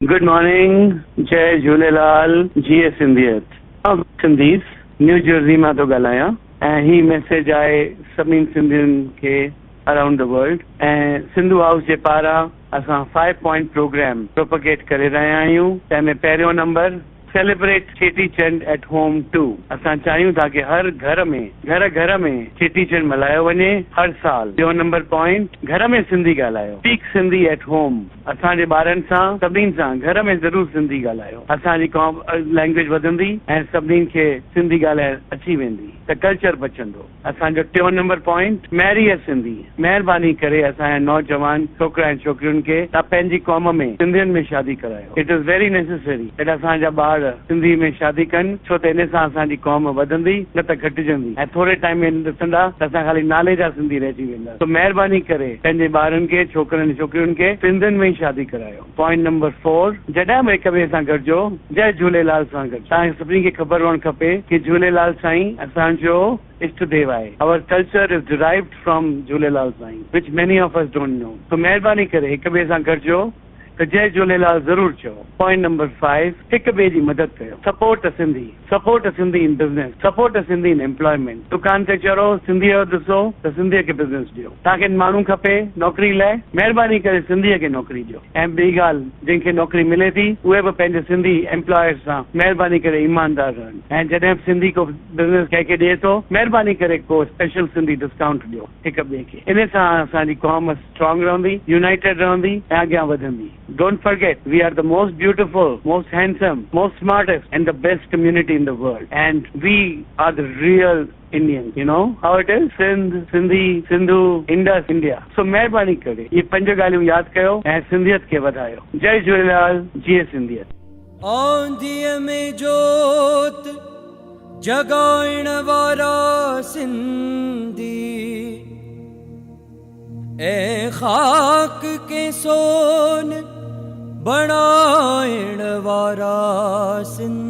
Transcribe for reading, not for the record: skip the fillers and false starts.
Good morning جئي جهوليلال جيئي سنڌيت آئون سنڌيس نيو جرسي مان ٿو ڳالهايان ۽ هي ميسيج آهي سڀني سنڌين کي around the world ۽ Sindhu house جي پاران اسان فائيو پوائنٽ پروگرام پروپگيٽ ڪري رهيا آهيون تنهن ۾ پهريون number celebrate Cheti Chand at home too اسان چاهيون ٿا ڪي هر گهر ۾ گهر گهر ۾ چيٽي چنڊ ملهايو وڃي هر سال ٻيو نمبر پوائنٽ گهر ۾ سنڌي ڳالهايو اسپيڪ سنڌي ايٽ هوم اسان جي ٻارن سان سڀني سان گهر ۾ ضرور سنڌي ڳالهايو اسان جي قوم لينگويج وڌندي ۽ سڀني کي سنڌي ڳالهائڻ اچي ويندي ته ڪلچر بچندو اسان جو ٽيون نمبر پوائنٽ ميري ا سنڌي مهرباني ڪري اسان جا نوجوان ڇوڪرا ۽ ڇوڪرين کي تان پنهنجي قوم ۾ سنڌين ۾ شادي ڪرايو it is very necessary that اسان جا ٻار سنڌي ۾ شادي ڪن ڇو ته ان سان اسان جي قوم وڌندي نه ته گهٽجندي ۽ ٿوري ٽائيم ۾ ڏسندا ته اسان خالي نالي جا سنڌي رهجي وينداسين سو مهرباني ڪري پنهنجي ٻارن کي ڇوڪرن ۽ ڇوڪرين کي سنڌين ۾ ئي شادي ڪرايو. پوائنٽ نمبر فور جڏهن به هڪ ٻئي سان گڏجو جئي جهوليلال سان گڏجو توهان کي سڀني کي خبر هئڻ کپي ڪي جهوليلال سائين اسان جو اشٽ ديو آهي our culture is derived from Jhulelal Sain which many of us don't know سو مهرباني ڪري هڪ ٻئي سان گڏجو ته جئي جهوليلال ضرور چئو. پوائنٽ نمبر فائيو هڪ ٻئي جي مدد ڪيو support a Sindhi support a Sindhi in business support a Sindhi in employment دڪان تي چڙهو سنڌيء جو ڏسو ته سنڌيء کي بزنس ڏيو توهان کي ماڻهو کپي نوڪري لاء مهرباني ڪري سنڌيء کي نوڪري ڏيو ۽ ٻي ڳالهه جن کي نوڪري ملي ٿي اهي به پنهنجي سنڌي ايمپلائرز سان مهرباني ڪري ايماندار رهن ۽ جڏهن به سنڌي ڪو بزنس ڪنهن کي ڏئي ٿو مهرباني ڪري ڪو اسپيشل سنڌي ڊسڪائونٽ ڏيو هڪ ٻئي کي انهي سان اسان جي قوم اسٽرانگ رهندي، يونائيٽيڊ رهندي ۽ اڳيان وڌندي. Don't forget we are the most beautiful, most handsome, most smartest and the best community in the world and we are the real Indians you know how it is Sindh, Sindhi, Sindhu, Indus, India سو مهرباني ڪري اهي پنج ڳالهيون ياد ڪيو ۽ سنڌيت کي وڌايو. جئي جهوليلال جيئي سنڌيت. آنڌيء ۾ جوت جڳائڻ وارا سنڌي. ۽ خاڪ کي سون بڻائڻ وارا سنڌي.